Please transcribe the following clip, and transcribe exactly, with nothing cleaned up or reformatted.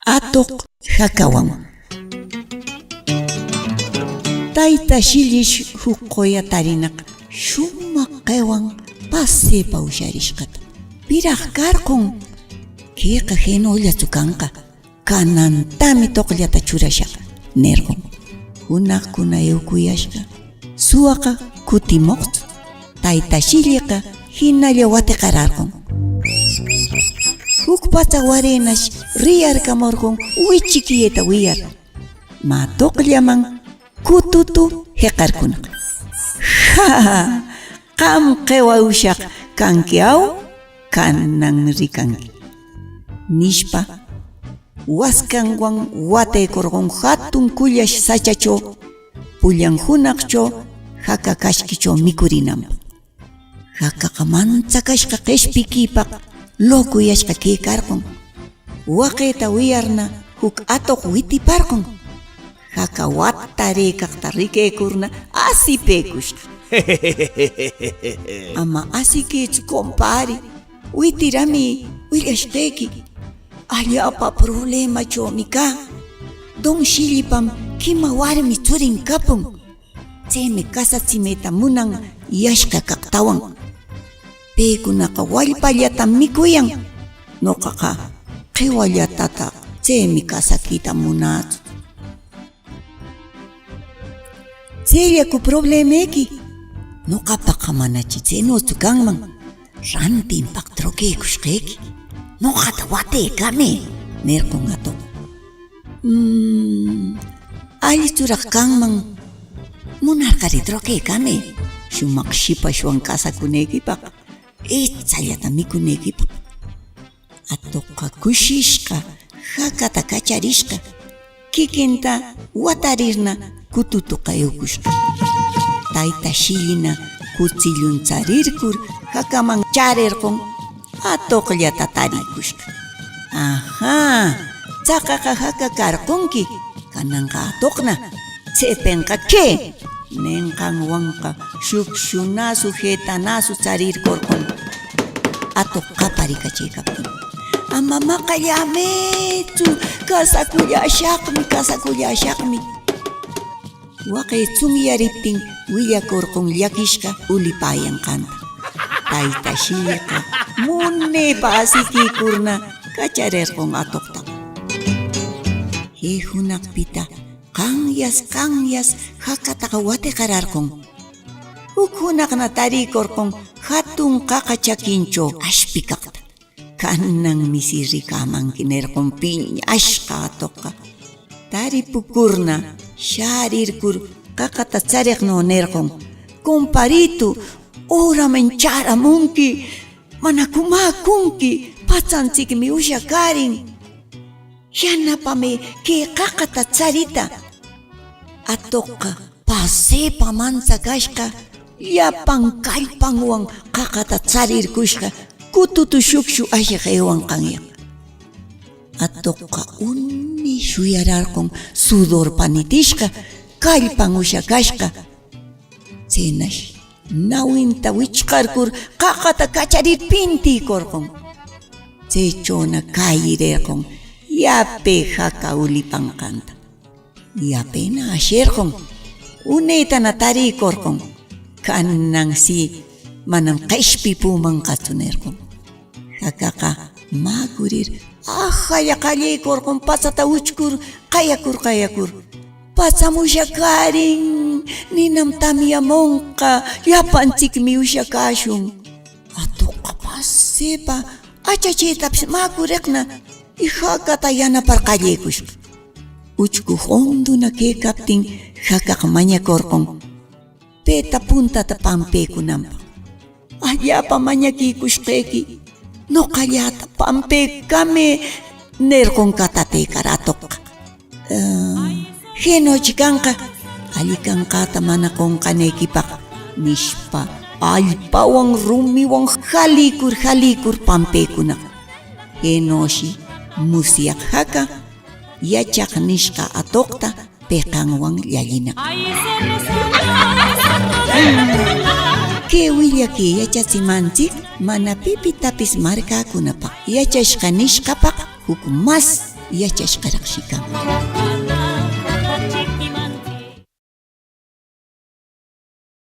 Atoq hakawan. Tayta Shillish huk qoya tarinaq shumaq qewan pasepa usharishqata. ¿Piraq karqon? Queqa jenollatsu canqa, canantami toqllata churashaq, nerqon. Junaqcuna eucuyashqa, suwaqa cutimoqtsu. Tayta Shilliqa jinalla wateqararqon. Juc patsa warenash riyarcamorqon wichiquiyeta wiyar, mä toqllaman cututu jeqarcunaq. —¡Ja! ¡Qam qewa ushaq canqui, au! ¡Canan ricanqui! —nishpa, wascanwan watecorqon jatun cullash sachacho pullan junaqcho jaca cashquicho micurinanpaq. Jacaqa mantsacashqa qeshpiquipaq locuyashqa quecarqon. Waqeta wiyarna juc atoq witiparqon. Jaca watarëcaqta riquecurna asipecushqa. —¡Ama asiquitsu, compari! Witiramï willashqequi. Allapa problemachomi cä. Don Shillipam quima warmi tsurin capun. Tsemi casatsimeta munan yashca caqtawan. Pecunaqa wallpallatam micuyan. Noqaqa qewallatata tsemi casaquita munätsu. —¿Tsellacu problemequi? Noqapaqa manachi tsenotsu canman. Rantinpaq troquecushqequi. Noqata watecamï —nerqon atoq. —Mm, ¿allitsuraq canman? Munarqari troquecamï shumaq shipashwan casacunequipaq, itsallata micunequipaq. Atoqqa cushishqa jacata cacharishqa, quiquinta watarirna cututuqa eucushqa. Tayta Shillina cutsillun tsarircur jacaman chärerqon, atoqllata taricushqa. —¡Ajä! Tsaqaqa jaca carqonqui, cananqa atoqna. Tsepenqa que nenqanwanqa shucshunasu jetanäsu tsarircorqon. Atoq qapa ricachicaptin: —¡Ama maqallämëtsu! ¡Casaculläshaqmi, casaculläshaqmi! Waqe tsunyariptin willacorqon llaquishqa ulipäyanqanta. Tayta Shilliqa munepa asiquicurna cacharerqon atoqta. Je junaqpita qanyas qanyas jacataqa wateqararqon. Juc junaqna taricorqon jatun qaqa chaquincho ashpicaqta. —¡Cananmi si ricamanqui! —nerqon piñashqa atoqqa. Taripucurna, sharircur qaqata tsareqno nerqon: —Comparitu, oraman chäramunqui. ¿Manacu mäcunqui? Patsantsicmi ushacärin. Yanapamï que qaqata tsarita. Atoqqa pasepa mantsacashqa, llapan callpanwan qaqata tsarircushqa, cututu shucshu asheq ewanqanyaq. Atoqqa uni shuyararqon sudorpa nitishqa, callpan ushacashqa. Tsenash nawinta wichqarcur qaqata cacharir pintïcorqon. Tsechona cäyirerqon yape jaca ulipanqanta. Yapena asherqon, unetana taricorqon. —Canan si manam qeshpipumanqatsu —nerqon. Jacaqa mäcurir ajalla qallecorqon, patsata uchcur qayacur qayacur: —¡Patsam ushacärin! ¡Ninam tamyamonqa! ¡Llapantsicmi ushacäshun! Atoqqa pasepa achachetapis mäcureqna y jacata yanapar qallecushqa. Uchcu jonduna quecaptin, jacaqa mañacorqon peta puntata pampecunanpaq. —¡Allapa mañaquicushqequi, noqallata pampecamï! —nerqon catatecar atoqqa. —Ah, jenochi canqa, alli canqäta mana qonqanequipaq —nishpa, allpawan rumiwan jalicur jalicur pampecunaq. Jenoshi musyaq jaca yachaq nishqa atoqta peqanwan llallinaq. Que willaque yachatsimantsic mana pipitapis marcäcunapaq yachashqa nishqapaq juc mas yachashqaraqshi kanqa.